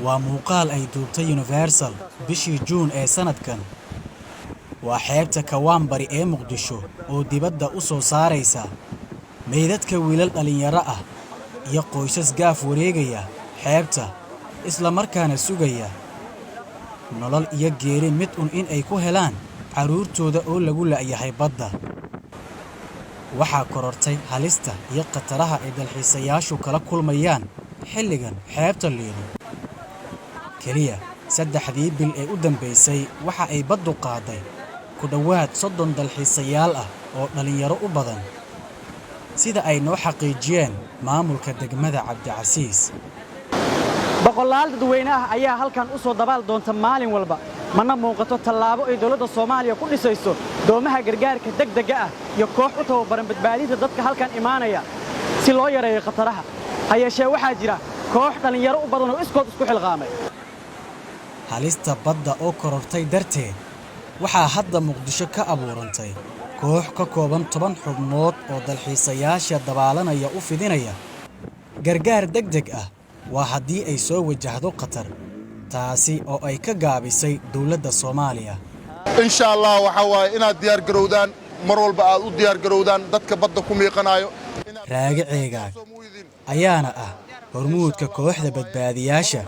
Waa muuqaal ay duubtay Universal bishii Juun ee sanadkan. Waa xeebta Kawaanbari ee Muqdisho oo dibadda u soo saaraysa meydadka wiilal dhallinyaro ah iyo qoysas gaaf wareegaya xeebta, isla markaana sugaya nolol iyo geeri mid un in ay ku helaan carruurtooda oo lagu la'yahay badda. Waxaa korortay halista iyo khataraha ay dalxiisayaashu kala kulmayaan xilligan xeebta Liido. Keliya 3dii bil ee u dambaysay waxa ay baddu qaaday ku dhowaad 30 dalxiisayaal ah oo dhallinyaro u badan, sida ay noo xaqiijiyeen maamulka degmada Cabdicasiis. Boqolaal dadweyne ah ayaa halkan u soo dabaal doonta maalin walba, mana muuqato tallaabo ay dowladda Soomaaliya ku dhisayso doomaha gargaarka degdegga ah iyo koox u tababaran badbaadinta dadka halkan imaanaya si loo yareeyo khataraha. Ha yeeshee, waxaa jira koox dhallinyaro u badan oo iskood isku xilqaamay. Halista badda oo korortay darteed, waxaa hadda Muqdisho ka abuurantay koox ka kooban 10 xubnood oo dalxiisayaasha dabaalanaya u fidinaya gargaar degdeg ah, waa haddii ay soo wajahdo khatar, taasi oo ay ka gaabisay dowladda Soomaaliya. Insha Allah, waxaa waaye inaad diyaar garowdaan, mar walba aad u diyaar garowdaan dadka badda ku miiqanaayo. Raage Ceegaag ayaana ah hormuudka kooxda badbaadiyaasha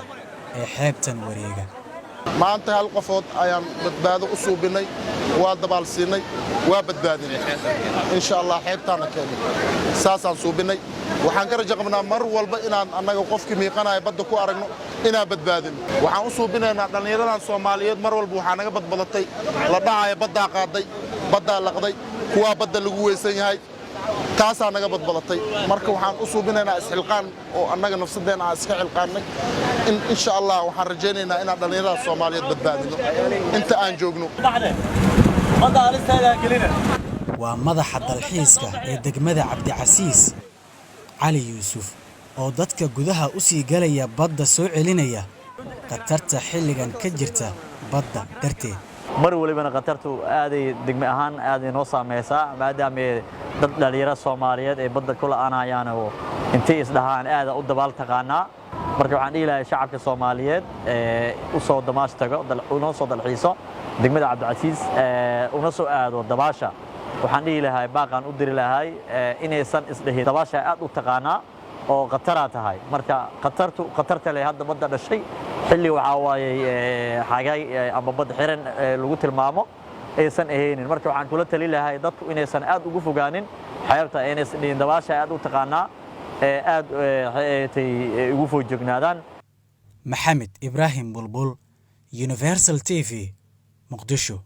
ee xeebtan wareega. Maanta hal qofood ayaan badbaado u suubinnay, waa dabaal siinay, waa badbaadinay. Insha Allah, xeebtaana keennay, saasaan suubinnay. Waxaan ka rajo qabnaa mar walba inaan annaga qofkii miiqanaya badda ku aragno inaan badbaadino. Waxaan u suubinaynaa dhallinyaradan Soomaaliyeed. Mar walba waxaa naga badbadatay la dhacaya baddaa qaaday, baddaa laqday, kuwaa badda lagu weysan yahay, taasaa naga badbadatay. Marka waxaan u suubinaynaa isxilqaan oo annaga nafsadeenna aan iska xilqaannay in insha Allah waxaan rajaynaynaa inaan dhallinyarada Soomaaliyeed badbaadino inta aan joogno. Waa madaxa dalxiiska ee degmada Cabdicasiis, Cali Yuusuf, oo dadka gudaha u sii galaya badda soo celinaya khatarta xilligan ka jirta badda darteed. Mar walibana khatartu aaday degme ahaan aaday noo saameysaa, maadaama dad dhalinyaro Soomaaliyeed ay badda ku la'aanayaan oo intay isdhahaan aada u dabaal taqaanaa. Marka waxaan dhihi lahay shacabka Soomaaliyeed u soo damaash tago, una soo dalxiiso degmada Cabdicasiis, una soo aado dabaasha, waxaan dhihi lahay, baaqaan u diri lahay inaysan isdhihin dabaasha aad u taqaanaa oo khataraa tahay. Marka khatartu khatarta le hadda badda dhashay xilli waxaa waayey xagay ama bad xiran lagu tilmaamo aysan ahaynin. Marka waxaan kula tali lahay dadku inaysan aad ugu fogaanin xeebta, inaysan dhihin dabaasha aad u taqaanaa, aad tay ugu foojignaadaan. Maxamed Ibraahim Bulbul, Universal TV, Muqdisho.